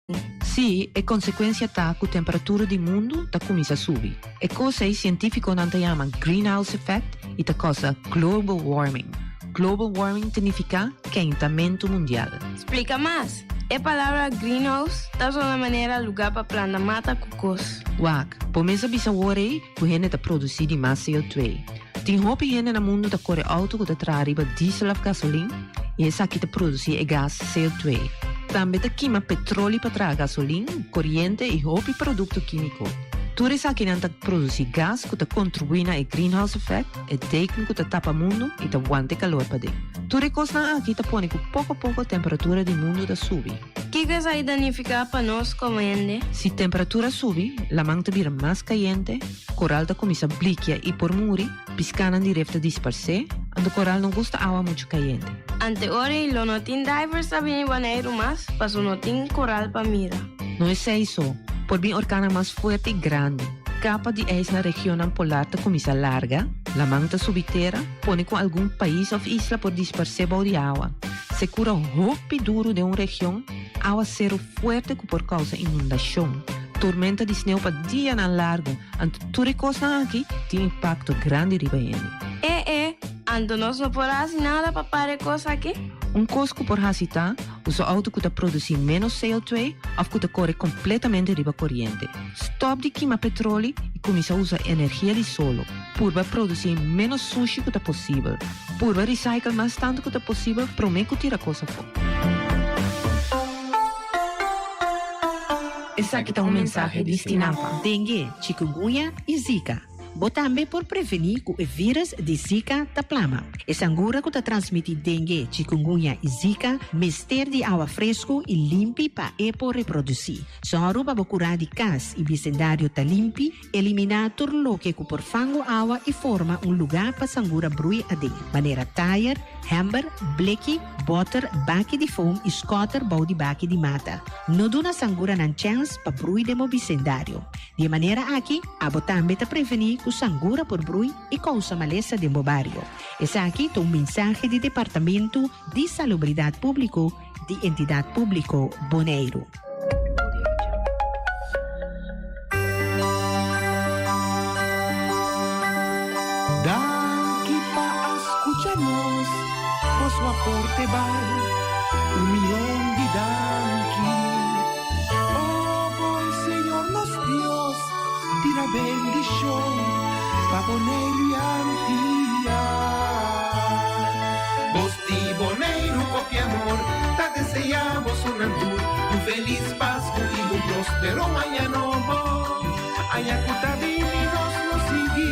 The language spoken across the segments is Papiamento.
Sí, e konsekuensia ta ku temperatura di mundu ta kuminsá subi. E kos ei sientífikonan ta yama greenhouse effect i ta kousa global warming. Global warming ta nifiká keintamentu mundial. Splika mas. E palabra greenhouse ta sona manera lugá pa planta mata ku kos. Wak, bo mes a bisa wor ei ku hende ta produsí di mas CO2. Tin hopi hende na mundu ta kore outo ku ta traha riba diesel òf gasolin i esaki ta produsí e gas CO2. Tambe ta kima petroli pa traha gasolin, koriente i hopi produkto kímiko. Tur esakinan ta produsí gas ku ta kontribuí na e greenhouse effect, e deken ku ta tapa mundu i ta wanta e kalor paden. Tur e kosnan aki ta pone ku poko poko temperatura di mundu ta subi. Kiko esaki ta nifiká pa nos komo hende? Si temperatura subi, laman ta bira mas kayente, Koral ta kuminsá blikia i por muri, piskanan di ref ta disparsé, anto koral no gusta awa muchu kayente. Ante ora ei lo no tin divers ta bini Boneiru mas, paso no tin koral pa mira. No esei so, por bin orkannan mas fuerte i grandi. Kapa di ijs na regionnan polar ta kuminsá larga, laman ta subi tera, pone ku algun pais òf isla por disparsé bou di awa. Sekura hopi duru den un region, Awaseru fuerte ku por kousa inundashon, tormenta di sneu pa dianan largu, anto tur e kosnan aki tin impakto grandi riba hende. E e, anto nos no por hasi nada pa para e kos aki? Un kos ku por hasi ta usa outo ku ta produsí ménos CO2 òf ku ta kore kompletamente riba koriente. Stòp di kima petroli i kuminsá usa energia di solo. Purba produsí ménos sushi ku ta posibel. Purba recycle mas tantu ku ta posibel promé ku tira kos afó. Esaki ta un mensahe di Stinapa. Dengue, chikungunya i Zika. Bo tambe por prevení ku e vírus di Zika ta plama. E sangura ku ta transmití dengue, chikungunya i Zika mester di awa fresku i limpi pa e por reprodusí. Sòru pa bo kurá di kas i bisendario ta limpi. Eliminá tur loke ku por fangu awa i forma un lugá pa sangura brui aden, manera tayer, hèmber, bleki, bòter, baki di foam i skòter bou di baki di mata. No duna sanguranan chèns pa brui den bo bisendario. Di e manera aki, abo tambe ta prevení ku sangura por brui i kousa malesa den bo bario. Esaki ta un mensahe di Departamentu di Salubridat Públiko di Entidat Públiko Boneiru. Danki pa a skucha nos, boso aporte bai un mion di danki. O bon Señor nos Dios, tira bendishon pa Boneiru i Antia. Bos di Boneiru kopi amor ta deseá bosonan tur un felis Pasku i un prospero aña nobo. Aña ku ta bini nos lo sigui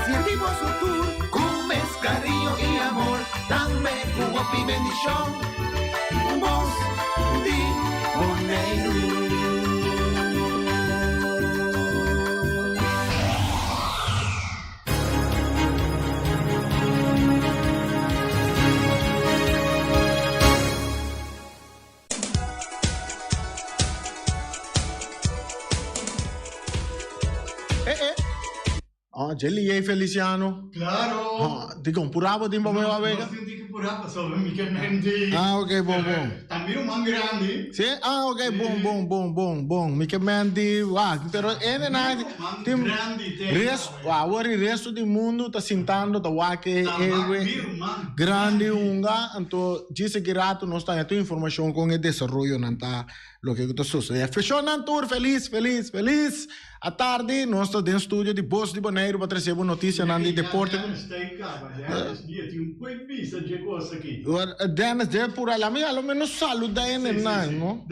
sirbi boso tur ku mes kariño i amor, tambe ku hopi bendishon. Bos di Boneiru. Eh eh. Ah, Jelly y Feliciano. Claro. Ah, dikon purá bo tin pa beba wega? Nos tin ki purá pasobra mi ke menti. Ah, ok, bon, bon. Ta mi ruman grandi. Sí? Ah, ok, bon, bon, bon, bon, bon. Mi ke menti, wak, pero ene na tin res, awor e resto di mundo ta sintando ta wak e e grandi hunga, anto djis aki rato nos ta haña tur informashon kon e desaroyonan ta loke ku ta sosodé. Feshonnan tur felis, felis, felis. Atardi nos ta den studio di Bos di Boneiru pa trese bo notisianan di deporte. Dennis debe pura la mi a lo menos saluda e nenan no.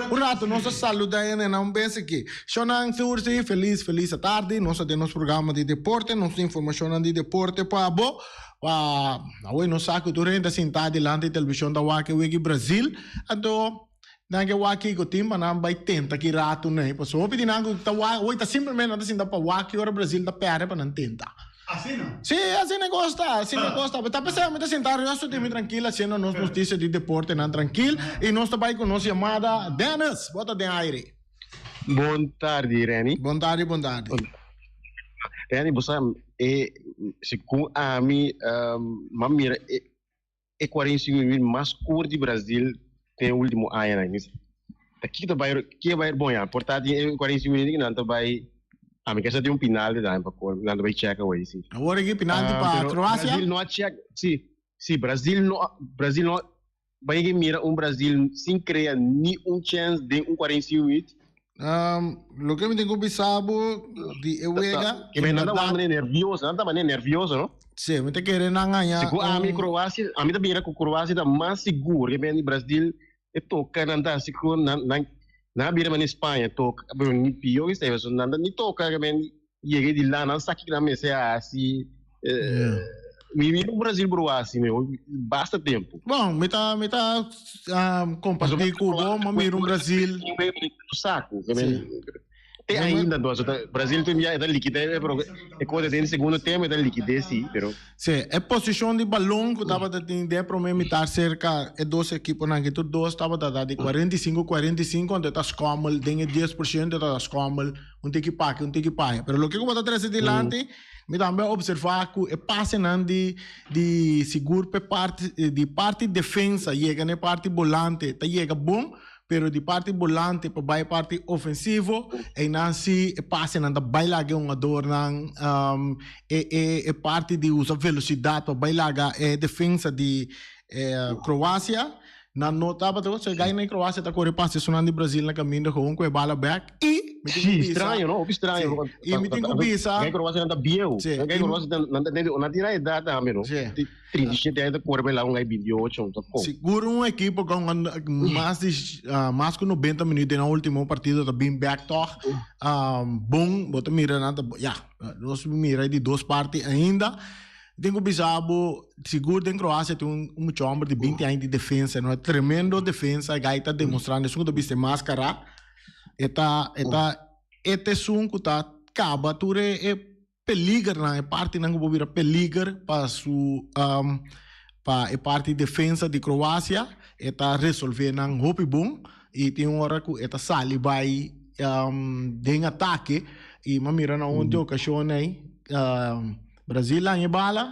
Un rato nos ta saluda e nenan un bes aki. Shonnan tur si felis felis atardi nos ta den nos programa di deporte nos tin informashonnan di deporte pa bo pa awe nos sa ku tur hende ta sinta dilanti televishon ta wak e wiki Brazil anto Nan ke wak kiko tin pa nan bai tenta ki ratu nei. Pasobra hopi di nan ku ta wak hoy ta simplemente nan ta sinta pa wak ki ora Brazil ta pèrdè pa nan tenta. Asina? Sí, asina e kos ta, asina e kos ta. Ta p'esei mi ta sinta resto di mi trankil hasiendo nos notisia di deportenan trankil i nos ta bai ku nos yamada. Dennis, bo ta den aire. Bon tardi, Renny. Bon tardi, bon tardi. Renny, bo sa, e, segun ami, m'a mira e. E 45 minuut mas kor di Brazil den e ultimo añanan. Ta kiko ta bai kiko bai bon ya por ta tin e 45 minüt ku nan ta bai ami ke sa tin un pinalti tambe pa kor nan ta bai check away si. Awor aki pinalti pa Pero Croacia. Brazil no a check si si Brazil no a Brazil no bai ke mira un Brazil sin krea ni un chèns den un 45 minüt. Loke mi tin ku bisa bo di e wega Ke nan ta wak manera nervioso nan ta manera nervioso no. Si mi ta kere nan haña Segun ami Croacia ami ta mira ku Croacia ta mas sigur ke men di Brazil E toka nan ta hasi ku nan nan nan a bira manera Spaña toka pero ni pio ke esei pasobra nan ta ni toka ke men yega di la nan sa kiko nan mester hasi mi mira un Brasil por wak mi basta tempu. Bon mi ta mi ta komparti ku bo mi mira un Brasil. Saku ke men Te ainda entonces ta Brasil tin ya e ta likidé pero e cosa den segundo tempo e ta likidé si pero. Si, e posicion di balon cu tabata tin den e prome mitar cerca e dos equiponan aki tur dos tabata ta di 45 45 anto e ta schommel den e 10% e ta schommel un tiki paki un tiki paya pero loke cu bo ta trece dilanti mi tambe a observa cu e pasenan di di sigur p'e parti di parti defensa yega n'e parti bolante ta yega bon Pero di parti bolante pa bai parti ofensivo, einan si e pasenan ta bai laga e hungadornan, e e e parti di usa velocidad pa bai laga e defensa di Croacia, nan no tabata, so e gainan di Croacia ta kore pasa esunnan di Brazil na kaminda gewoon ku e bala bek i mi tin ku Sí, bisa, straño no, hopi straño. Sí, i mi tin ku bisa, Gai Croacia nan ta bieu, Sí, gai i Croacia nan ta nan tin na edad tambe no. Sí. 37 aña ta kore pa e lago un 28, ta kon. Sigur un ekipo ku a hunga mas di mas ku 90 minuut den nan ultimo partido ta bin bek tog. Bon, bo ta mira nan ta ya, nos mira di dos parti ainda. Tin ku bisa bo sigur den Kroasia tin un mucha homber di 20 aña di defensa, no? Tremendo defensa, e gai ta demostrando, esun ku ta bisti maskara, e ta e ta e ta esun ku ta kaba tur e peligernan, e partinan ku por bira peliger pa su pa e parti defensa di Kroasia, e ta resolve nan hopi bon i tin un ora ku e ta sali bai den atake i mi a mira na un di okashon ei Brazil laña e bala,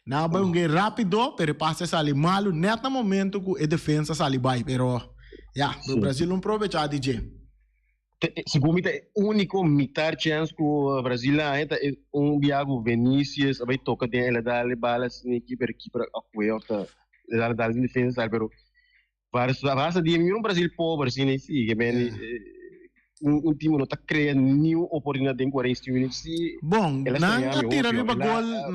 nan a bai un gei rapido pero e pase a sali malu nèt na momento ku e defensa sali bai pero ya Brazil no probecha di dje. Segun mi ta e úniko mitar chèns ku Brasil a haña ta e un bia ku Vinicius a bai toka den el a dal e bala sneaky pero keeper a kue òf ta el a dal den defensa sali pero basta di mi un Brasil pober asina i si ke men un team no ta krea niun oportunidat den 45 minüt si Bon, el a nan straña a mi tira hopi riba el a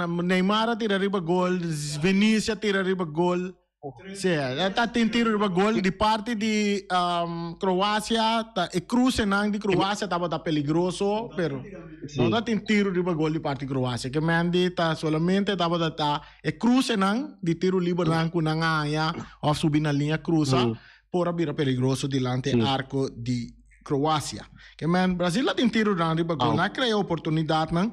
gol, Neymar a tira riba gol, Vinicius a tira riba gol. Sí, e ta tin tiro riba gol di parti di Croacia, ta e crucenan di Croacia tabata peligroso, pero no ta tin tiro riba gol di parti Croacia. Ke men di ta solamente tabata ta e crucenan di tiro libernan ku nan a haña of subi na liña cruza por a bira peligroso dilanti e arco di Croacia. Ke men Brasil a tin tironan riba gol, nan a crea oportunidadnan.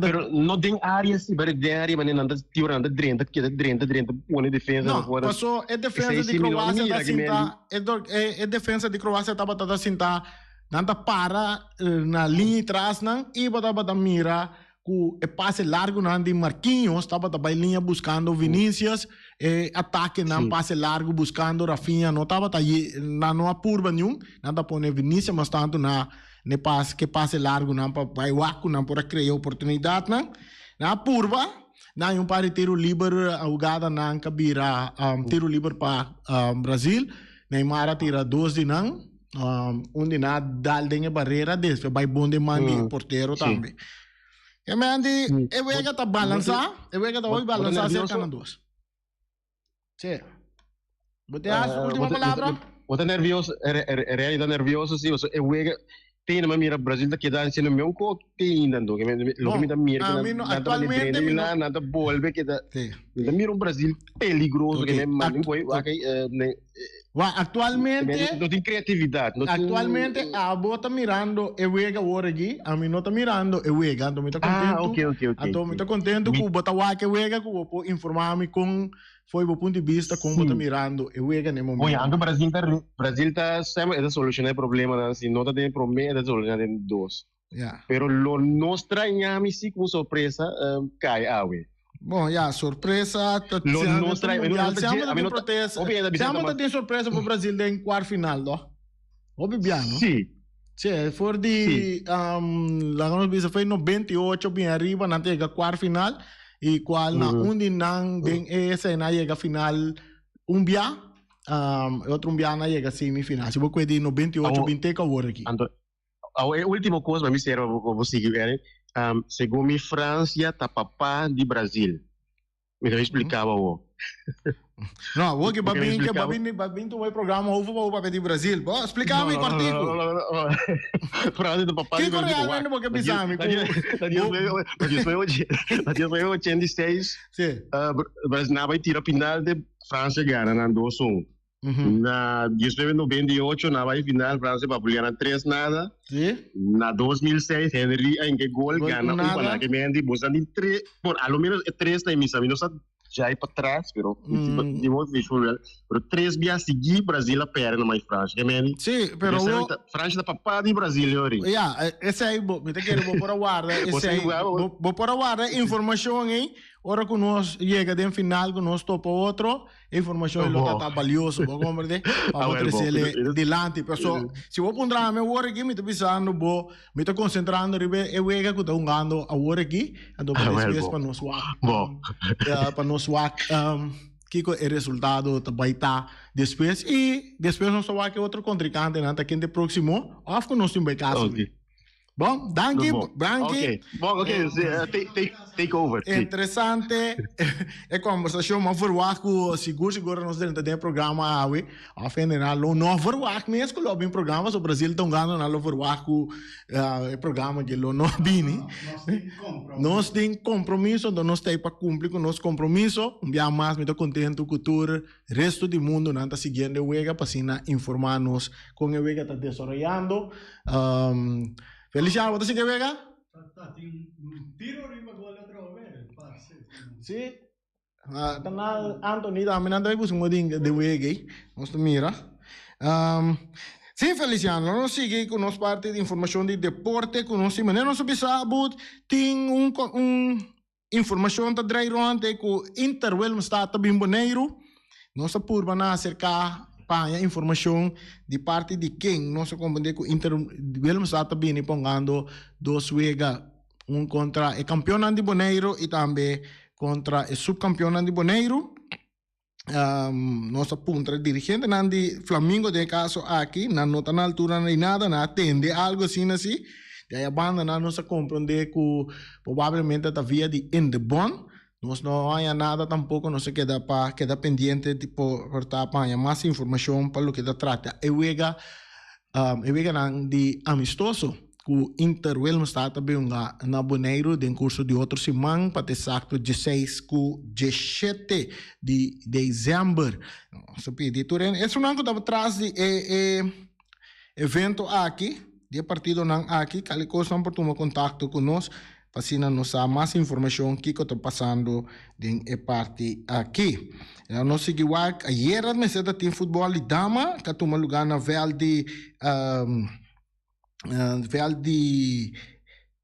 Pero no den área sí, pero den área manera nan ta tira, nan ta drenta, keda drenta, drenta, pone defensa No, na fuera. paso e defensa Esei di sí mi no Croacia mira ta que me sinta, e, do- e, e defensa di Croacia tabata ta sinta, nan ta para eh, na liña tras nan y bo tabata mira ku e pase largo nan di Marquinhos tabata bai liña buscando Vinicius, e atake nan Sí. pase largo buscando Rafinha no tabata ye, nan no a purba niun, nan ta pone Vinicius mas tanto na Ne pas ke pase largunan pa bai wak ku nan por a krea oportunidatnan. Nan a purba, nan hay un par di tiro liber hugadanan ka bira tiro liber pa Brazil. Neymar a tira dos di nan, un di nan a dal den e barera despues bai bon den man di e portero tambe. E men di e wega ta balansa, e wega ta hopi balansa serka nan dos. Sí. Bo te hace última palabra? Bo ta nervioso, Reni ta nervioso, sí, pasobra e wega te ainda mira Brasil ta keda siendo meun ko te ainda anto, loke mi ta mira Bon, ami no, actualmente mi no, nan ta bolbe keda, Sí. mi ta mira un Brasil peligroso ke Ok, me manda act- wak wak Wa, actualmente no tin creatividad, no tin Actualmente abo ta mirando e wega awor aki, ami no ta mirando e wega, anto mi ta Ah, contento. ok, ok, ok. Anto mi ta contento Mi cu bo ta wak e wega, cu bo por informa mi con foi bo punto di vista con bo ta Sí. mirando e wega na e Oye, momento. anto Brasil ta Brasil ta semper e ta soluciona e problemanan, si no ta den e prome e ta soluciona den dos. Ya. Pero lo no straña mi si cu un sorpresa cay awe. Bon, ya, sorpresa ta Lo siempre no ta straña, mundial, no ta siempre dje, ta ami tin no ta, protesta, hopi hende ta bisa siempre ta ta tin sorpresa pa Brasil den cuart final, no? Hopi bia, no? Sí. Sí, for di, um, laga nos bisa, foi 98 bin arriba, nan ta yega kwart final, y cual na un di nan den e esena yega final un bia, um, e otro un bia na yega semifinal. Si bo kwe di 98 bin te awor aki. Anto, awo e ultimo cos pa mi sera pa bo sigui, Erwin. Um, segun mi Francia ta papa di Brasil. Mi ta explicaba awo. No, awo que babin que babin babin tu programa over pa papia di Brasil. Bo, explicame no, cortico. No, no, no, no. Francia ta papa di Kiko Brasil. realmente bo ke bisami ku Na 1986, Sí. Brasil na bai tira final de Francia gana nan 2-1. Na 1998 na bai final Francia pa gana 3 nada. Sí. Na 2006 Henry a inke gol Gol gana un nada. pa ke Mendy bosa di tres, bon a lo menos e tres na misa mi no sa jai pa tras pero di mo visual pero tres bia sigui Brasil a perde na mai Francia ke Mendy. Sí, pero Ese wo- Francia ta papá di Brasil yori. Ja, esei bo, mi ta kere bo por a warda, Bo esei, sa igual, bo- bo, bo por a warda informacion ei, ora ku nos yega den final ku nos topa otro, Informacion lo ta valioso, bo comprende? Pa bo trecele dilanti. Pero so, si bo puntra mi awor aki, mi ta bisando bo, mi ta concentrando riba e wega cu ta hungando awor aki, anto pa despues pa nos wak, pa nos wak kico e resultado ta bay ta despues. Y despues nos ta wak e otro contrincantenan ta ken ta e proximo, of cu nos tin bay casa. Bon, danki, danki. Ok, bon, ok, take, take, take over. Sí. Interesante e conversacion, ma verwacht cu sigur sigur nos drenta den e programa awe, of en general lo no verwacht mes cu lo bin programa, so Brasil ta hungando nan lo verwacht cu e programa aki lo no bini. Nos tin compromiso, enton nos ta ey pa cumpli cu nos compromiso. Un bia mas mi ta contento cu tur Resto di mundo nan ta siguiendo e wega pa asina informa nos con e wega ta desaroyando. Um, Feliciano, bo ta sigui e wega? Ta tin un tiro riba gol atrobe, parse. Si. Ah, ta na Anthony tambe nan ta busca un din de wega ei. Nos ta mira. Um, si Feliciano, nos sigui cu nos parti di informacion di deporte cu nos tin. Manera nos a bisa bo tin un un Informashon ta drai rond e ku Inter Willemstad ta bin Boneiru. Nos a purba na aserká pa haña informashon di parti di ken. Nos a komprendé ku Inter Willemstad ta bini pongando dos wega, un kontra e kampionnan di Boneiru i tambe kontra e supkampionnan di Boneiru. Nos a puntra e dirigentenan di Flamingo den e kaso aki, nan no ta na altura di nada, nan a tende algo asina si. Di aya banda nan nos a komprende ku probablemente ta via di Indebon. Nos no a haña nada tampoko, nos a keda pa keda pendiente di por ta pa haña mas informashon pa loke ta trata e wega, e weganan di amistoso. Ku Inter Willemstad ta biunga na Boneiru den kurso di otro siman pa ta esakto dieseis ku diesshete di desèmber. Nos a pidi tur hende, esunnan ku tabata tras di e e evento aki, di e partidonan aki, kali kosnan por tuma kontakto ku nos pa asina nos sa mas informashon kiko ta pasando den e parti aki. Nos sigui wak, ayera mester ta tin futbòl di dama ku a tuma lugá na vèlt di. Veld di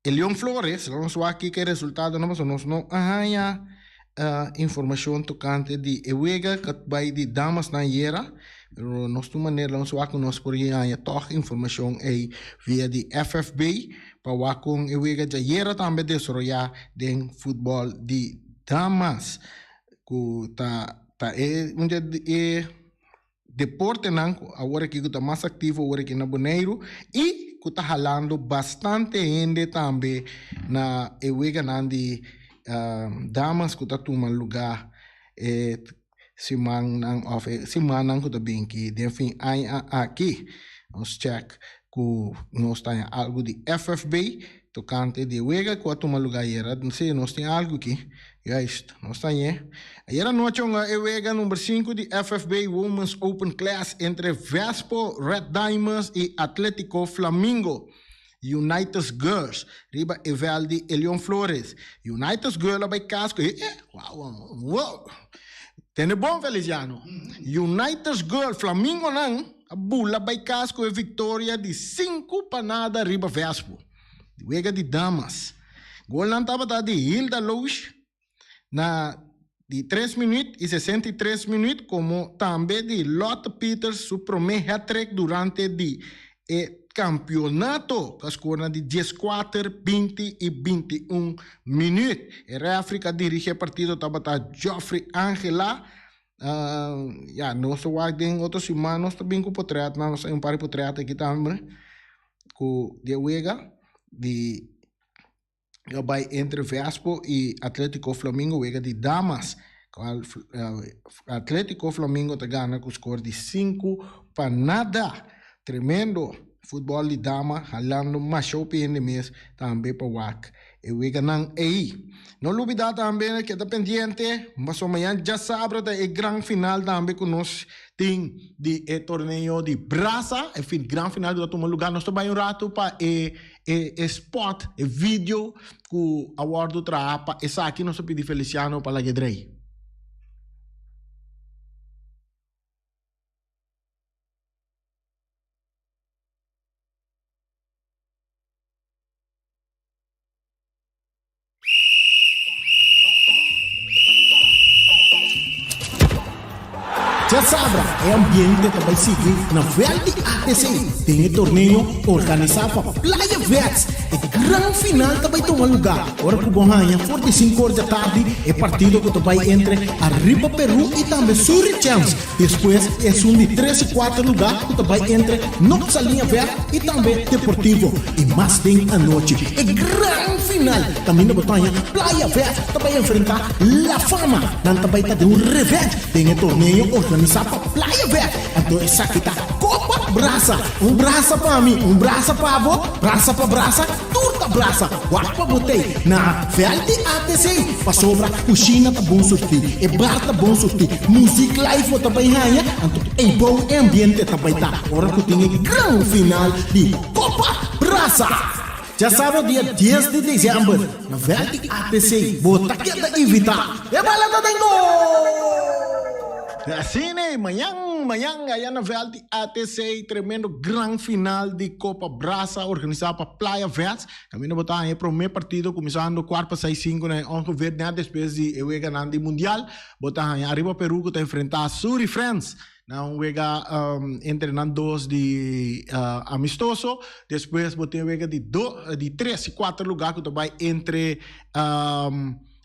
Elion Flores, lo nos wak kiko e resultadonan pasobra nos no a haña informashon tokante di e wega ku a bai di damasnan ayera, pero nos tur manera lo nos wak ku nos por haña tòg informashon ei via di FFB pa wak kon e wega djayera tambe a desaroyá den futbòl di damas ku ta ta e un di e Deportenan ku awor aki ku ta mas aktivo awor aki na Boneiru i ku ta halando bastante hende tambe na e weganan di damas ku ta tuma lugá e simannan òf e simannan ku ta bin aki den fin aña aki. Nos chèk ku nos ta haña algu di FFB tokante di e wega ku a tuma lugá ayera. Si, nos tin algu aki. Juist, nos ta hañ'é. Ayera nochi hunga e wega number sinku di FFB Women's Open Class entre Vespo Red Diamonds i Atletico Flamingo Unitas Girls riba e vèlt di Elion Flores. Unitas Girl a bai kas ku e, wow, wow! Tende bon, Feliciano. Unitas Girl, Flamingonan a bula bai kas ku e viktoria di 5-0 riba Vespo. Di wega di damas. Golnan tabata di Hilda Louch na di tres minuut i 63 minuut komo tambe di Lotte Peters su promé hat-trick durante di. e kampionato ku a skornan di dieskuater, 20 i 21 minüt. E rèfri ku a dirigí e partido tabata Geoffrey Angela. Ya, nos ta wak den otro siman nos ta bin ku potrètnan, nos tin un par di potrèt aki tambe ku di e wega di a bai entre Vespo i Atletico Flamingo, wega di damas. Kual Atletico Flamingo ta gana ku skor di 5-0. Tremendo futbòl di dama halando masha hopi hende mes tambe pa wak e weganan ei. No lubidá tambe keda pendiente pasobra mañan djasabra ta e gran final tambe ku nos tin di e torneo di brasa, e gran final ku ta tuma lugá. Nos ta bai un ratu pa e e spot, e video ku a wòrdu traha pa esaki. Nos ta pidi Feliciano pa laga e drei. Djasabra e ambiente ta bai sigui na vèlt di ATC den e torneo organisá pa Playa Vets. E gran final ta bai tuma lugá ora ku bo haña for di sinku or djatardi e partido ku ta bai entre Arriba Peru i tambe Suri Champs. Despues esun di tres i kuater lugá ku ta bai entre Nopsa Liña Vèrt i tambe Deportivo. I mas den anochi e gran final kaminda bo ta haña Playa Vèrt ta bai enfrentá La Fama. Nan ta bai ta den un revenge den e torneo organisá pa Playa Vèrt. Anto esaki ta Kopa Brasa. Un brasa pa mi, un brasa pa bo, brasa pa brasa, tur ta brasa. Wak pa bo tei na vèlt di ATC pasobra kushina ta bon surtí, e bar ta bon surtí, muzik live bo ta bai haña, anto ei bou e ambiente ta bai ta ora ku tin e gran final di Kopa Brasa. Djasabra dia dies di desèmber na vèlt di ATC bo ta keda invitá. E bala ta den gol! Asina ei, mañan, mañan aya na vèlt di ATC tremendo gran final di Kopa Brasa organisá pa Playa Vets. Kaminda bo ta haña e promé partido kuminsando kuart pa seis sinku na e ongeveer nèt despues di e weganan di mundial. Bo ta haña Arriba Peru ku ta enfrentá Suri Friends na un wega entre nan dos di amistoso. Despues bo tin e wega di do di tres i kuater lugá ku ta bai entre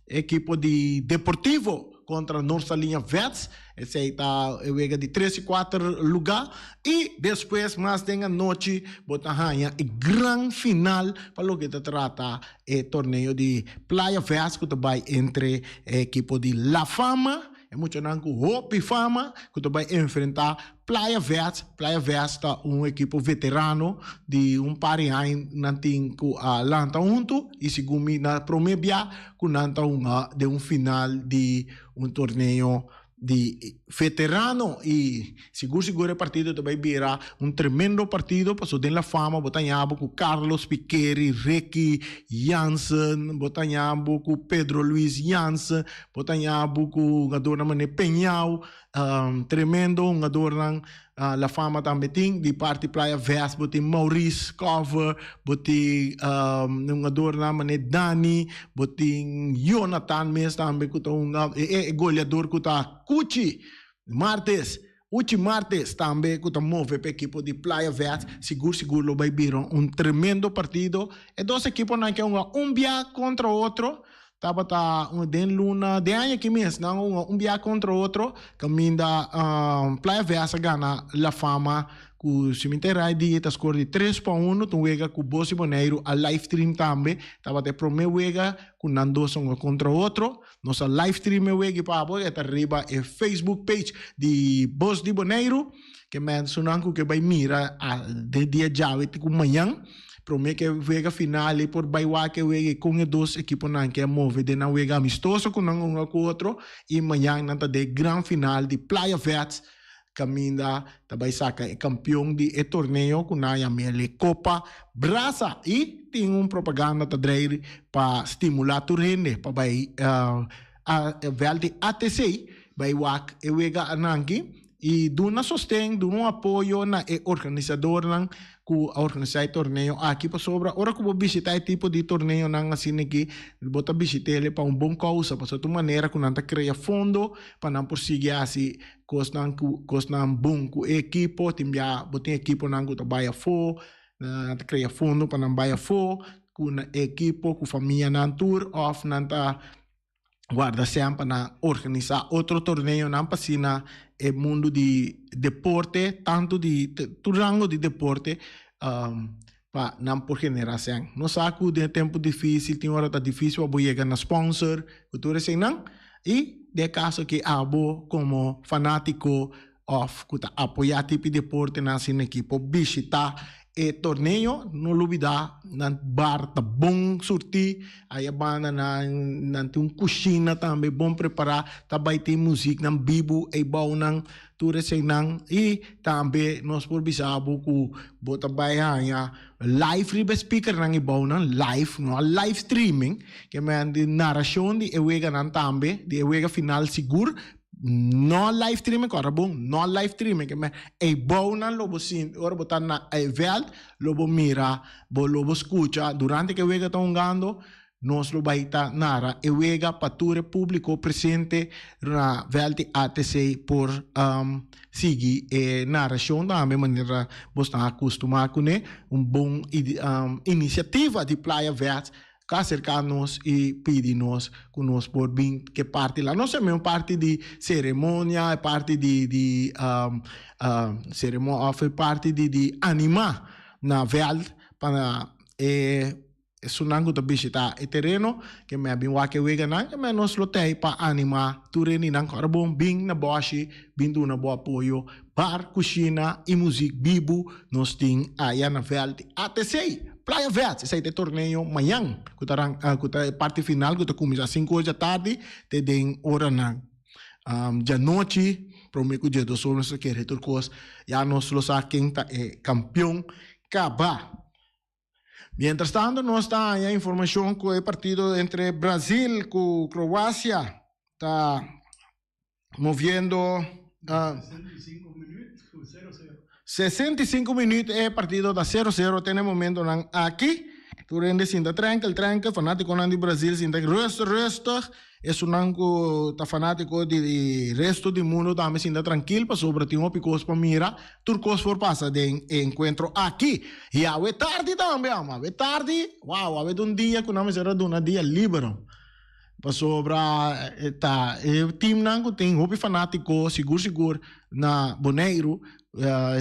Ekipo di Deportivo kontra Noord Saliña Vets. Esei ta e wega di tres i kuater lugá. I despues mas den anochi bo ta haña e gran final pa loke ta trata e torneo di Playa Vets ku ta bai entre e ekipo di La Fama, e muchanan ku hopi fama ku ta bai enfrentá Playa Vets, Playa Vets ta un ekipo veterano di un par di aña nan tin ku a lanta huntu i segun mi na prome bia ku nan ta hunga den un final di un torneo di veterano i sigur sigur e partido ta bai bira un tremendo partido pasobra den La Fama bo ta haña bo ku Carlos Piqueri, Ricky Jansen, bo ta haña bo ku Pedro Luis Jansen, bo ta haña bo ku hungadornan manera Peñao. Tremendo hungadornan La Fama tambe tin. Di parti Playa Vest bo tin Maurice Cover, bo tin hungadornan manera Dani, bo tin Jonathan mes tambe ku ta hunga, e goleador ku ta Cuchi Martes, Uchi Martes tambe ku ta move pa ekipo di Playa Vest. Sigur sigur lo bai bira un tremendo partido. E dos ekiponan ke hunga un bia kontra otro. Tabata un den luna den aña aki mes nan hunga un bia kontra otro kaminda Playa Vest a gana La Fama ku si mi ta erai di ta skor di 3-1 ta un wega ku Bosi Boneiru a live stream tambe tabata e prome wega ku nan dos a hunga kontra otro nos a live stream e wega pa abo e ta riba e Facebook page di Bos di Boneiru ke mensunan ku ke bai mira den dia djawe te ku mañan. Prome ke wega final e por bai wak e wega i kon e dos ekiponan ke a move den nan wega amistoso ku nan hunga ku otro i mañan nan ta den e gran final di Playa Vets kaminda ta bai saka e kampion di e torneo ku nan a yam'el e Kopa Brasa i tin un propaganda ta drei pa stimula tur hende pa bai vèlt di ATC bai wak e wega ananki i duna sosten duna un apoyo na e organisadornan. ku a organisá e torneo aki pasobra ora ku bo bishitá e tipo di torneonan asina aki bo ta bishit'el pa un bon kousa pasobra ta un manera ku nan ta krea fondo pa nan por sigui hasi kosnan ku kosnan bon ku e ekipo. Tin bia bo tin ekiponan ku ta bai afó nan ta krea fondo pa nan bai afó ku nan ekipo ku famianan tur òf nan ta warda sean pa nan organisa otro torneonan pa asina e mundu di deporte tantu di tur rango di deporte pa nan por genera sean. Nos sa ku den e tempu difisil tin ora ta difisil pa bo yega na sponsor ku tur eseinan i den e kaso aki abo komo fanatiko Of ku ta apoyá tipi deportenan asina aki por bishitá e torneo. No lubidá nan bar ta bon surtí. Aya banda nan nan tin un kushina tambe bon prepará. Ta bai tin muziknan bibu eibounan tur eseinan. I tambe nos por bisa bo ku bo ta bai haña live riba e speakernan eibounan live, no a live streaming. Ke men di narashon di e weganan tambe, di e wega final sigur. No live streaming ora bon no live streaming ke men e bounan lo bo sinti ora bo ta na e veld lo bo mira bo lo bo skucha durante ke wega ta hungando nos lo bai ta nara e wega pa tur e publico presente na veld di ATC por sigui e narashon tambe manera bo sta akustuma kune un bon inisiativa di Playa Vets. Ka aserká nos i pidi nos ku nos por bin ke parti la. No solamente un parti di seremonia, e parti di di seremonia òf e parti di di animá na vèlt pa e esunnan ku ta bishitá e tereno ke mei a bin wak e weganan ke mei nos lo tei pa animá tur hendenan ku ora bon bin na bòshi bin duna bo apoyo. Bar, kushina i muzik bibu nos tin aya na vèlt di ATC. Playa Vets, esei ta e torneo mañan ku ta ku ta e parti final ku ta kuminsá sinku or djatardi te den oranan djanochi promé ku djedos or nos ta kere tur kos ya nos lo sa ken ta e kampion kaba. Mientras tanto nos ta haña informashon ku e partido entre Brazil ku Kroasia ta moviendo 65 minuut e partido ta 0 0 te na e momentonan aki. Tur hende sinta trankel trankel, fanatikonan di Brazil sinta rustig rustig, esunnan ku ta fanatiko di resto di mundo tambe sinta trankil pasobra tin hopi kos pa mira, tur kos por pasa den e enkuentro aki. I awe tardi tambe amo, awe tardi, wow, awe ta un dia ku nan mester a duna dia libero. Pasobra ta e teamnan ku tin hopi fanátiko sigur sigur na Boneiru,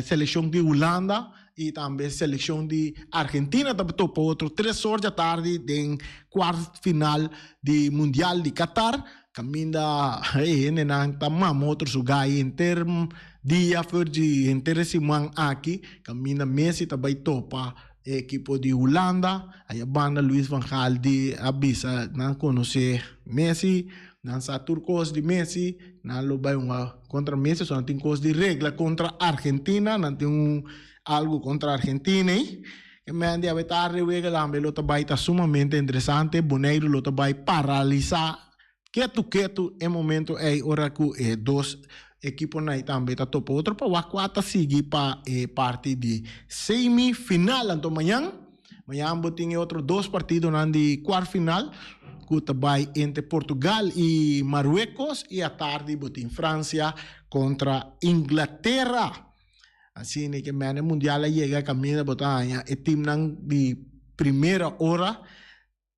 selekshon di Hulanda i tambe selekshon di Argentina ta topa otro tres or djatardi den kuart final di Mundial di Qatar kaminda e hendenan ta mama otro su gai henter dia for di henter e siman aki kaminda Messi ta bai topa E ekipo di Hulanda aya banda Luis van Gaal di a bisa nan konosé Messi, nan sa tur kos di Messi, nan lo bai hunga kontra Messi, so nan tin kos di regla kontra Argentina, nan tin un algu kontra Argentina ei. E men di awe tardi wega tambe lo ta bai ta sumamente interesante, Boneiru lo ta bai paralisá Ketu ketu e momento ei ora ku e dos ekiponan ei tambe ta topa otro pa wak kua ta sigui pa e parti di semi final. Anto mañan, mañan bo tin e otro dos partidonan di kuart final ku ta bai entre Portugal i Marruecos i atardi bo tin Francia kontra Inglaterra. Asina ke mene mundial a yega kaminda bo ta haña e timnan di primera ora.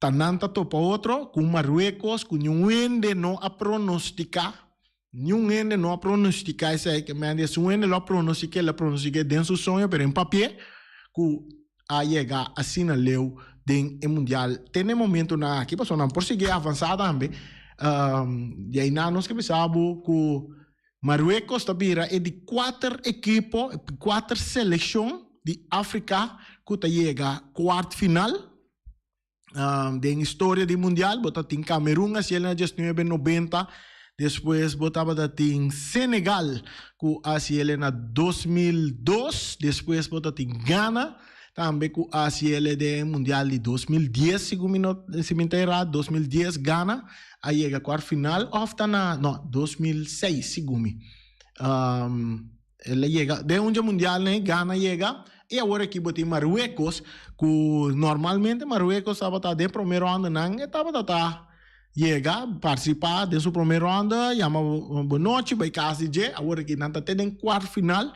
Ta nan ta topa otro ku Marruecos ku niun hende no a pronostica, niun hende no a pronostica esei ke men di si un hende lo a pronostica el a pronostica den su soño pero en papia ku a yega asina leu den e mundial te na e momentonan aki pasobra nan por sigui avansa tambe di einan nos ke bisa bo ku Marruecos ta bira e di kuater ekipo e kuater selekshon di Afrika ku ta yega kuart final. Den historia di mundial bo ta tin Camerun a hasiel na diesnuebe nobenta, despues bo tabata tin Senegal ku a hasiel na 2002, despues bo ta tin Ghana tambe ku a hasiel den mundial di 2010 segun mi no si mi ta erá 2010 Ghana a yega kuart final òf ta na no 2006 segun mi. El a yega den un dje mundial nei Ghana yega. I awor aki bo tin Marruecos ku normalmente Marruecos tabata den prome rondanan e tabata ta yega partisipá den su prome ronda yama bonochi bai kas di dje awor aki nan ta te den kuart final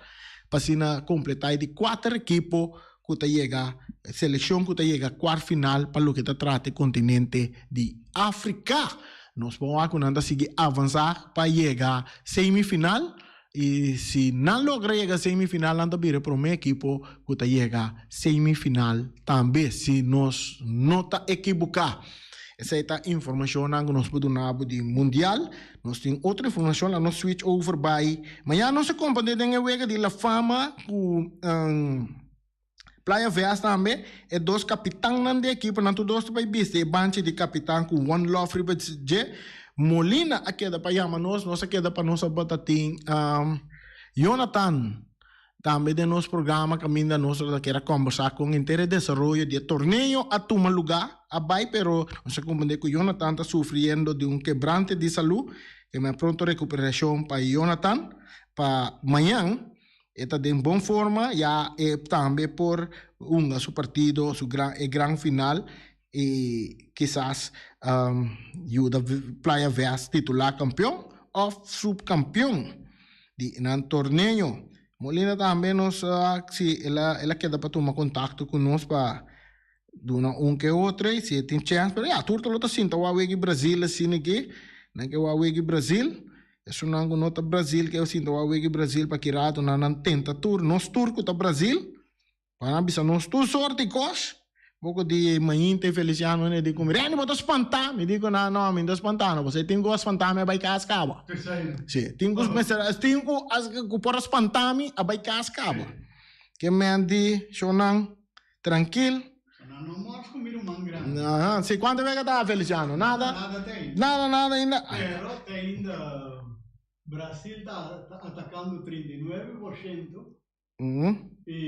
pa asina kompletá e di kuater ekipo ku ta yega selekshon ku ta yega kuart final pa loke ta trata e kontinente di Afrika. Nos por wak ku nan ta sigui avansá pa yega semifinal. I si nan logra yega semifinal nan ta bira e prome ekipo ku ta yega semifinal tambe si nos no ta ekibuká. Esei ta informashonnan ku nos por duna bo di mundial. Nos tin otro informashon la nos switch over bai mañana nos a komprende den e wega di La Fama ku Playa Veas tambe, e dos kapitannan di ekiponan tur dos ta bai bisti e banchi di kapitan ku One Love riba dje. Molina a keda pa yama nos, nos a keda pa nos a bata tin Jonathan tambe den nos programa kaminda nos ta kere a kombersá kon henter e desaroyo di e torneo a tuma lugá a bai pero nos a komprendé ku Jonathan ta sufriendo di un kebrante di salú ke men pronto rekuperashon pa Jonathan pa mañan. E ta den bon forma, ya e tambe por hunga su partido, su gran, e gran final y kisas yuda Playa Vest titula campeon of subcampeon di nan torneo. Molina tambe nos si el a el a keda pa tuma contacto cu nos pa duna un ke otro y si e tin chance, pero ya tur ta lo ta sinta wak weki Brazil asina aki, nan ke wak weki Brazil. Esunnan ku no ta Brazil ke sinta wak wiki Brazil pa ki rato nan nan tenta tur nos tur ku ta Brazil pa nan bisa nos tur sorti kos poko di Mainta y Feliciano ne di ku mi Renny bo ta spanta mi di ku nan no mi no ta spanta no pasobra tin ku a spanta mi a bai kas kaba si tin ku mester tin ku ku por a spanta mi a bai kas kaba ke men di shownan. Trankil. Nan no mors ku mi ruman grandi. Aha, si kuantu wega ta Feliciano? Nada? Nada te ainda. Nada, nada ainda. Pero te ainda Brasil ta atakando 39 por shento i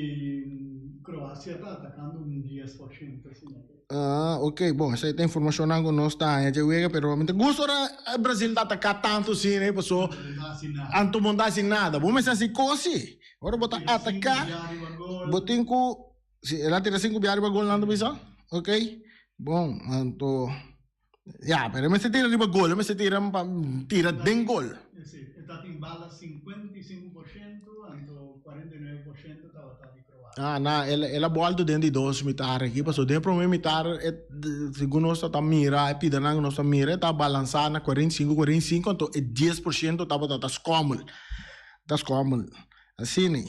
Kroasia ta atakando un 10 por shento asina ke. Ah, ok, bon, esei ta informashonnan ku nos ta haña dje wega, pero mi ta gusta ora Brasil ta ataká tantu asina, paso anto bo no ta hasi nada. Bo mester hasi kos si. Ora bo ta ataká, bo tin ku, si el a tira sinku bia riba gol nan ta bisa, ok, bon, anto, ya, pero e mester tira riba gol, e mester tira pa tira den gol. Si, e ta tin bala 55 por shento, anto 49 por shento tabata di Kroasia. Ah, na, el, el a bolto den di dos mitar aki, pasobra den e prome mitar, e, segun nos ta mira, e pidanan ku nos ta mira, e ta balansá na 45, 45, anto e 10 por shento tabata ta skommel. Ta skommel. Asina.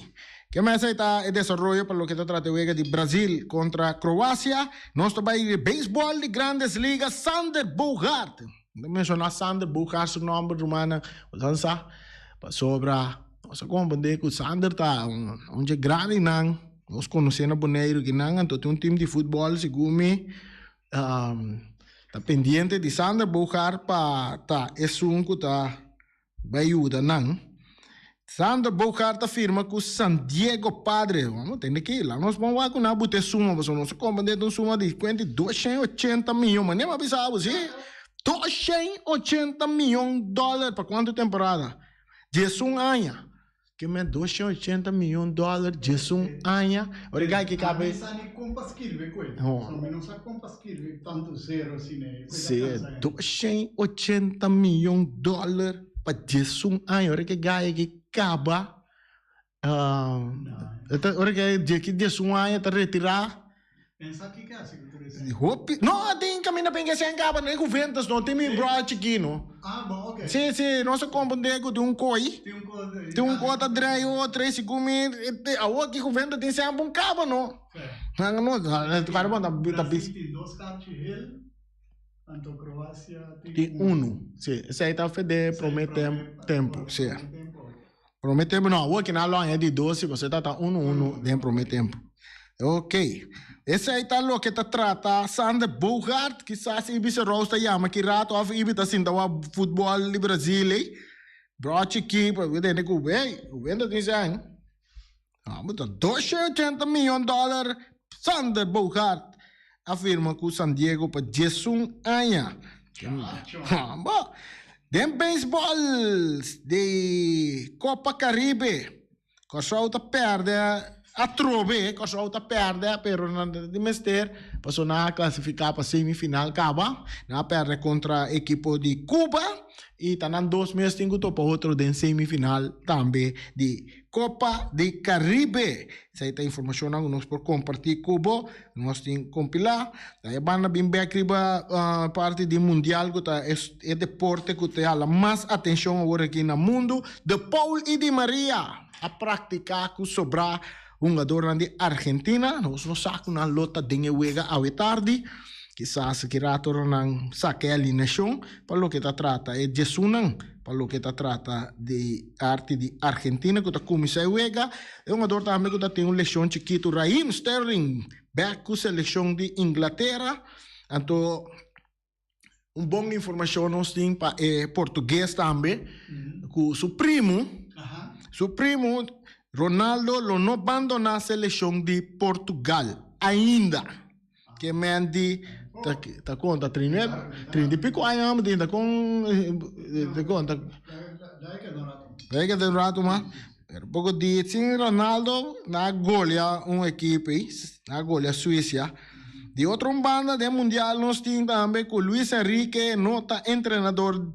Ke mes ei ta e desaroyo pa loke ta trata e wega di Brazil kontra Kroasia. Nos ta bai di beisbòl di Grandes Ligas, Sander Bogaert. Mi ta menshoná Sander Bogaert su nòmber rumannan, bo ta sa pasobra nos a komprendé ku Sander ta un dje grandinan nos konosé na Boneiru kinan, anto tin un tim di futbòl segun mi ta pendiente di Sander Bogaert pa ta esun ku ta Bai yuda nan. Xander Bogaerts ta firma ku San Diego Padres. Vamos tende ki la nos bon wak ku nan a buta e suma pasobra nos a kompra dentro un suma di kuenta di 280 miyon. Mane mi a bisa bo si? 280 miyon dòler pa kuantu temporada? 11 aña. Ke men 280 miyon dòler 11 aña. Ora e gai ki kaba e. Sa ni kon pa skirbi ku e. So mi no sa kon pa skirbi tantu zero asina e. Si, 280 miyon dòler pa 11 aña. Ora ke gai aki kaba, ora ke dje ki 11 aña ta retirá. Pensa kiko a hasi ku tur esei. Hopi, no, tin kaminda penga esei kaba, no e Juventus no, tin mi brother chikino. Ah, bon, ok. Si, si, nos a komprende ku tin un koi, Tin un koi, tin un koi ta drei otro, i segun mi, awor ki Juventus tin semper un kaba no. Si. Nan no, para bon ta bis. Brasil tin dos karchi hel, anto Kroasia tin Tin unu. unu, si, esei ta fede prome tempo, si. Prome tempo no, awor kina lo aña di dos si pasobra ta ta uno uno den prome tempo. Ok, esei ta loke ta trata Sander Bogaert, kisas Ibis Rous ta yama ki rato of Ibi ta sinta wak futbol di Brazil ei. Bro chiki, pa tende ku hey, Juventus tin sèn. Amo ta 280 miyon dollar Sander Bogaert a firma ku San Diego pa 11 aña. Bo, den beisbòl di Kopa Karibe, Kòrsou ta pèrdè Atrobe Kòrsou ta pèrdè pero nan ta tin mester paso nan a klasifiká pa semifinal kaba. Nan a pèrdè kontra ekipo di Cuba i ta nan dos mes tin ku topa otro den semifinal tambe di Kopa di Karibe. Esei ta informashonnan ku nos por kompartí ku bo. Nos tin kompilá. Ta e banda bin bèk riba parti di mundial ku ta e deporte ku ta hala mas atenshon awor aki na mundu. De Paul i Di Maria a praktiká ku sobrá hungadornan di Argentina. Nos no sa ku nan lo ta den e wega awe tardi. Kisas ki rato ora nan saka e alineashon pa loke ta trata e djesunnan pa loke ta trata di arti di Argentina ku ta kuminsá e wega. E hungador tambe ku ta tin un leshon chikitu Raheem Sterling bek ku selekshon di Inglatera. Anto un bon informashon nos tin pa e portugues tambe ku su primu su primu Ronaldo lo no bandona selekshon di Portugal ainda. Ke men di ta ta konta trinta trinta i piko aña amo tin ta kon ta konta Dai keda un rato mas. Pero poko di sin Ronaldo na golea un ekipo ei, na golea Suecia. Di otro un banda den mundial nos tin tambe ku Luis Enrique no ta entrenador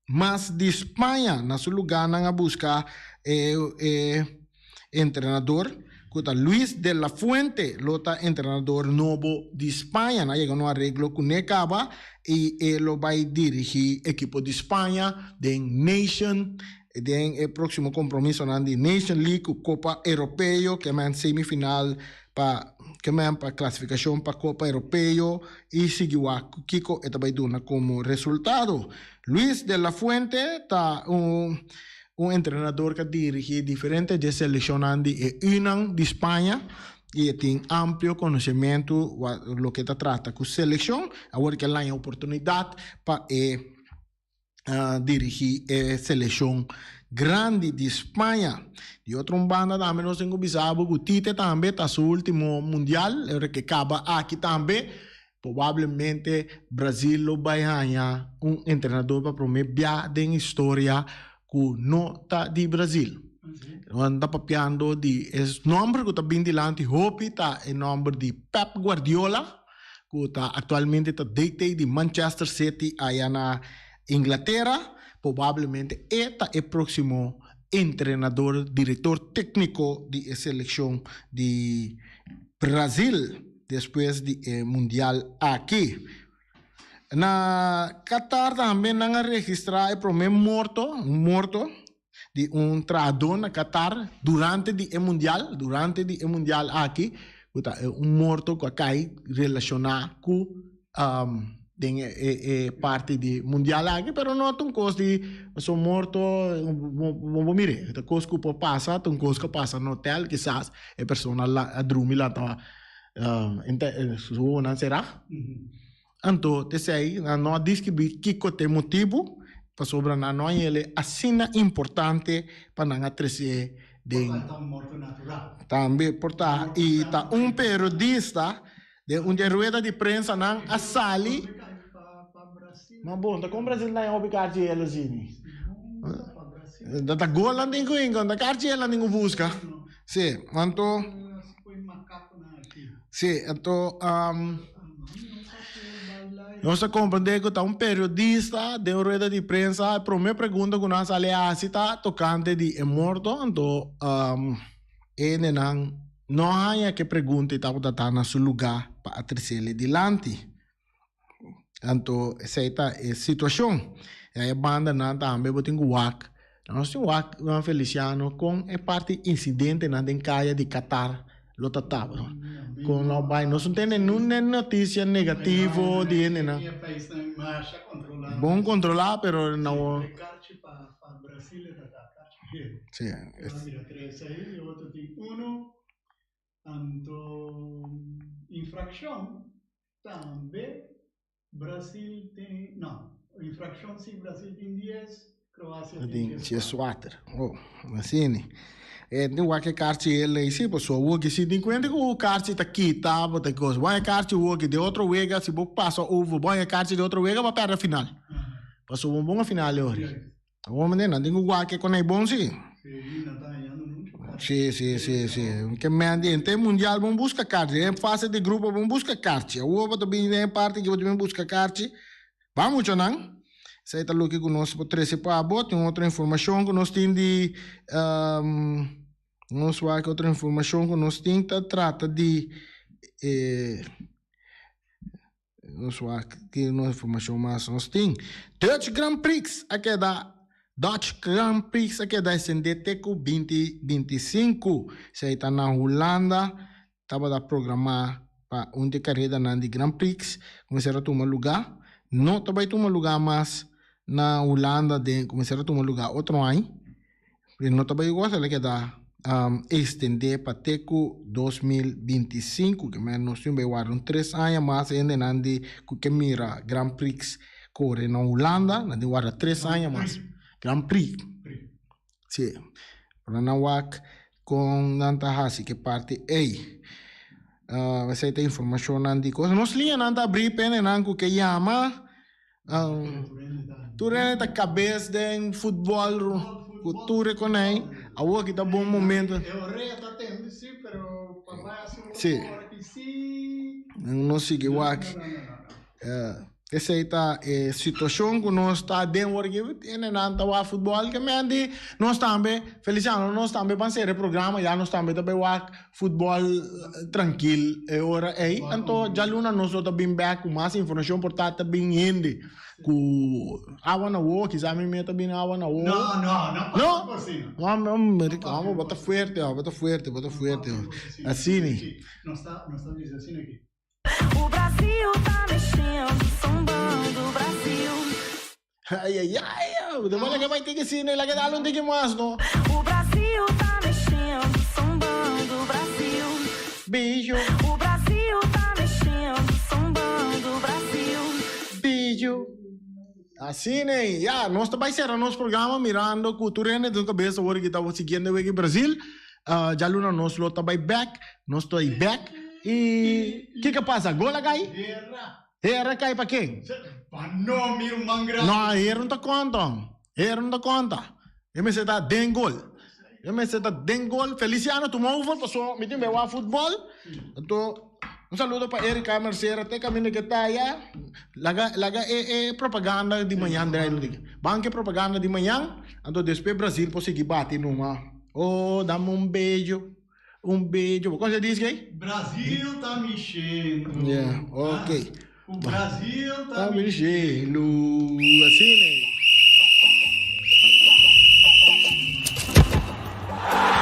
mas di Spaña. Na su lugá nan a buska e e entrenador ku ta Luis de la Fuente lo ta entrenador nobo di Spaña. Nan a yega un areglo kuné kaba i e lo bai dirigí ekipo di Spaña den Nation den e próksimo kompromisonan di Nation League ku Kopa Europeo ke men semifinal pa ke men pa klasifikashon pa Kopa Europeo i sigui wak ku kiko e ta bai duna komo resultado. Luis de la Fuente ta un un entrenador ku a dirigí diferente dje selekshonnan di e Unan di Spaña i e tin amplio konosementu loke ta trata ku selekshon. Awor ke laña oportunidat pa e dirigí e selekshon grandi di Spaña. Di otro un banda tambe nos tin ku bisa bo ku Tite tambe ta su ultimo mundial, e ora ke kaba aki tambe probablemente Brazil lo bai haña un entrenador pa prome bia den historia ku no ta di Brazil. Nan ta papiando di e nomber ku ta bin dilanti hopi ta e nomber di Pep Guardiola. ku ta aktualmente ta DT di Manchester City aya na Inglatera, probablemente e ta e próksimo entrenador, direktor tékniko di e selekshon di Brazil despues di e mundial aki. Na Qatar tambe nan a registrá e promé morto, un morto di un trahadó na Qatar durante di e mundial, durante di e mundial aki, ku ta un morto ku a kai relashoná ku den e parti di mundial aki, pero no ta un kos di pasobra un morto bo por mir'é, ta kos ku por pasa, ta un kos ku a pasa na hotel, kisas e persona a drumi lanta su wowonan será. Anto t'esei nan no a deskribí kiko ta e motibu, pasobra nan no a hel asina importante pa nan a tres'é den. Por ta un morto natural. Tambe por ta, i ta un periodista den un dje rueda di prensa nan a sali. Ma bon, ta kon Brasil ta hopi karchi yelo asini? Ta gol nan tin ku hinka, ta karchi yelo nan tin ku buska. Si, anto. Sí, anto nos ta comprende cu ta un periodista den un rueda di prensa, e prome pregunta cu nan sali haci ta tocante di e morto, anto e hendenan no haya ke pregunta y tabata ta na su lugar pa a trece dilanti. Anto esei ta e situacion. E e bandanan tambe bo tin cu wak. Nos tin wak, Juan Feliciano, con e parti incidentenan den caya di Qatar lo ta tabata. Con lo bay. Nos no tene nun noticia negativo di hendenan. Bon controla pero no. Si. Anto infraccion tambe Brasil tin, no, infraccion si Brasil tin dies, Croacia tin dieskuater. Oh, asina. E tin wak e karchi e lei si, pasobra awor ki si tin kuenta ku karchi ta kita bo ta kos. Bo haña karchi awor ki den otro wega si bo pasa over bo haña karchi den otro wega bo a pèrdè final. Pasobra bo bon a final e ora. Awor manera nan tin ku wak e konei bon si. Si, nan ta hañando muchu karchi. Si, si, si, si. Ke men di henter mundial bon buska karchi. Den fase di grupo bon buska karchi. Awor bo ta bini den e parti ki bo ta bin buska karchi. Ba muchanan. Esei ta loke ku nos por trese pa bo. Tin otro informashon ku nos tin di nos wak otro informashon ku nos tin ta trata di e Nos wak ki nos informacion mas nos tin. Dutch Grand Prix a keda Dutch Grand Prix a keda extende te ku binti binti sinku. Esei ta na Hulanda tabata programa pa un di e karedanan di Grand Prix kuminsar a tuma luga. No ta bai tuma luga mas na Hulanda den kuminsar a tuma luga otro aña. E no ta bai gosa, el a keda extendé pa te ku 2025, ke men nos tin bai warda un tres aña mas hendenan di ku ke mira Grand Prix kore na Hulanda, nan tin warda tres aña mas. Grand Prix. Si. Pero nan wak kon nan ta hasi ke parti ei. Esei ta informashonnan di kos. Nos liñanan ta abrí pa hendenan ku ke yama. Tur hende ta kabes den futbòl ku tur e konei. Awor ki ta bon momento. E orea ta tende si, pero pa bai hasi un Si. ora ki si. No sigui wak. Esei ta e situashon ku nos ta aden awor aki. Hendenan ta wak futbòl ke men di nos tambe, Feliciano, nos tambe ban sera e programa ya nos tambe ta bai wak Futbol trankil e ora ei. Anto djaluna nos lo ta bin bek ku mas informashon por ta ta bin hende ku awa na wowo. Kisa mi mia ta bin awa na wowo. No, no, no pasa por asina. No? No, no, no, bo ta fuerte, bo ta fuerte, bo ta fuerte. Asina. Nos ta, nos ta bisa asina aki. O Brasil ta mexendo, sambando, Brasil. Ay, ay, ay, de bola que vai ter que ser, né? Lá que dá um tique mais, não? O Brasil tá mexendo, sambando, Brasil. Beijo. O Brasil tá mexendo, sambando, Brasil. Beijo. Asina ei, ya, nos ta bai sera nos programa mirando ku tur hende den kabes awor ki ta siguiendo wega Brasil. Djaluna nos lo ta bai bek, nos ta bai bek i kiko pasa? Gol a kai? Hera kai pa ken? Pa no mi ruman grandi. No, hera no ta konta, hera no ta konta. E mester ta den gol. E mester ta den gol. Feliciano tuma over paso mi tin bai wak futbol. Anto Un saludo pa Erika Mercera te caminda ke ta aya. Laga laga e e propaganda di mañan draai un tiki. Ban ke propaganda di mañan, anto despues Brasil por sigui bati numa. Oh, dame un bejo, un bejo. Bo conoce e disco ei? Brasil ta mixendo. Yeah, ok. O Brasil ta Ta mixendo. Asina ei.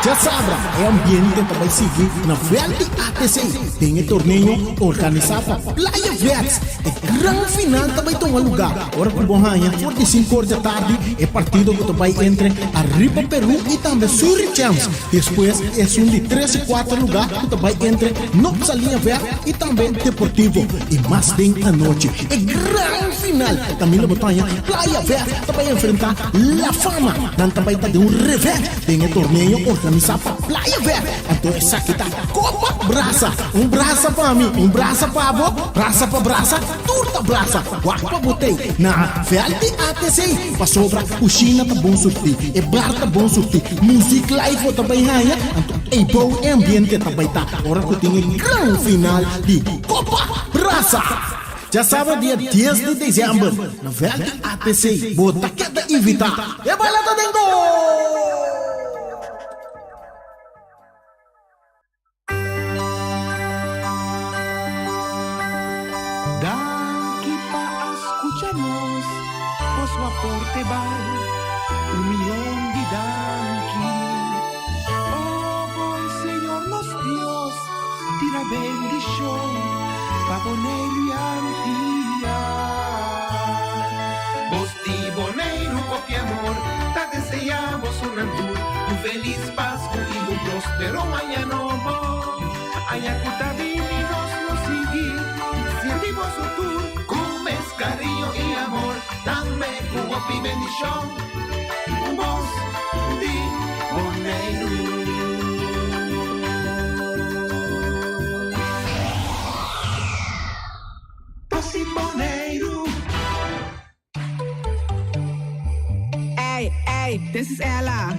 Djasabra e ambiente ta bai sigui na vèlt di ATC den e torneo organisá pa Playa Vets. E gran final ta bai tuma lugá ora ku bo haña for di sinku or dja tardi e partido ku ta bai entre Arriba Peru i tambe Surry Champs. Despues esun di tres i kuater lugá ku ta bai entre Nopsa Liña Vèrt i tambe Deportivo. I mas den anochi e gran final kaminda bo ta haña Playa Vèrt ta bai enfrentá La Fama. Nan ta bai ta den un revèt den e torneo organisá pa Playa Vèrt. Anto esaki ta Kopa Brasa. Un brasa pa mi, un brasa pa bo, brasa pa brasa, tur ta brasa. Wak pa bo tei na vèlt di ATC pasobra kushina ta bon surtí, e bar ta bon surtí, muzik live bo ta bai haña, anto ei bou e ambiente ta bai ta ora ku tin e gran final di Kopa Brasa. Djasabra dia dies di desèmber na vèlt di ATC bo ta keda invitá. E bala ta den gol! Danki pa a scucha nos, boso aporte bal un miyon di danki. Oh bon Señor nos Dios, tira bendicion pa Boneiru y Antia. Bos di Boneiru hopi amor, ta desea boso nan tur un feliz Pascu y un prospero aña nobo. Aña cu ta bini nos lo sigui sirbi boso tur cu mes cariño y amor, tambe cu hopi bendicion. Un bos di Boneiru. Bos di Boneiru. Ey, ey, this is Ella.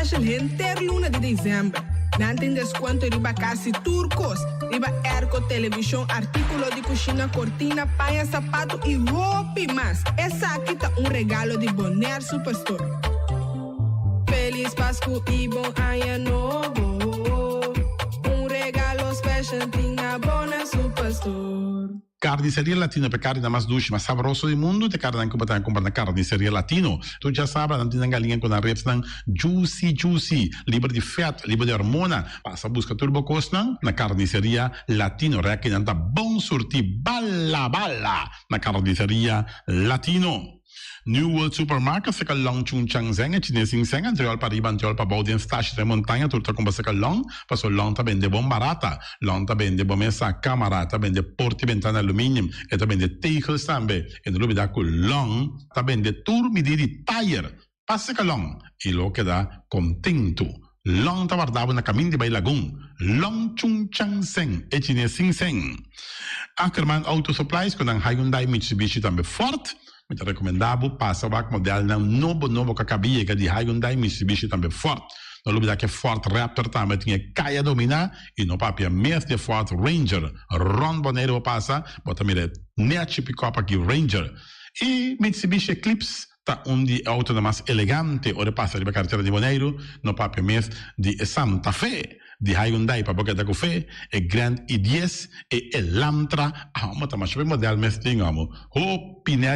special henter luna di december. Nan tin descuento riba casi tur cos, riba airco, television, articulo di cushina, cortina, paña, sapato y hopi mas. Esaki ta un regalo di Bonaire Superstore. Feliz Pasco y bon Aña Nobo. Un regalo special tin na Bonaire Superstore. Carniceria Latino pa e carninan mas dushi, mas sabroso di mundu, ta e carninan cu bo ta cumpra na Carniceria Latino. Tur djasabra nan tin nan galiña cu nan ribsnan juicy juicy, liber di vet, liber di hormona. Pasa busca tur bo cosnan na Carniceria Latino. Rekinan ta bon surti bala bala na Carniceria Latino. New World Supermarket seka long Chung Chang Zeng e chines sin seng antriol pa riba antriol pa bou den stashi den montaña tur ta kumpra seka long paso long ta bende bon barata long ta bende bo mesa kamara ta bende porta i bentana aluminium e ta bende tegels tambe e no lubida ku long ta bende tur midi di tayer pa seka long i lo keda kontentu long ta warda bo na kamin di bai lagun long Chung Chang Zeng e chines sin seng Ackerman Auto Supplies ku nan Hyundai Mitsubishi tambe Ford Mi ta rekomendá bo pasa wak modelnan nobo nobo ku a kaba yega di Hyundai, Mitsubishi tambe Ford. No lubidá ku e Ford Raptor tambe tin e kaya dominá i no papia mes di e Ford Ranger. Rònt Boneiru bo pasa, bo ta mira e nèchi pikòp aki Ranger. I Mitsubishi Eclipse ta un di e outonan mas elegante ora e pasa riba karetera di Boneiru, no papia mes di e Santa Fe. Di Hyundai pa bo keda ku fe, e Grand i dies, e Elantra, amo ta masha be model mes tin amo. Hopi nèchi.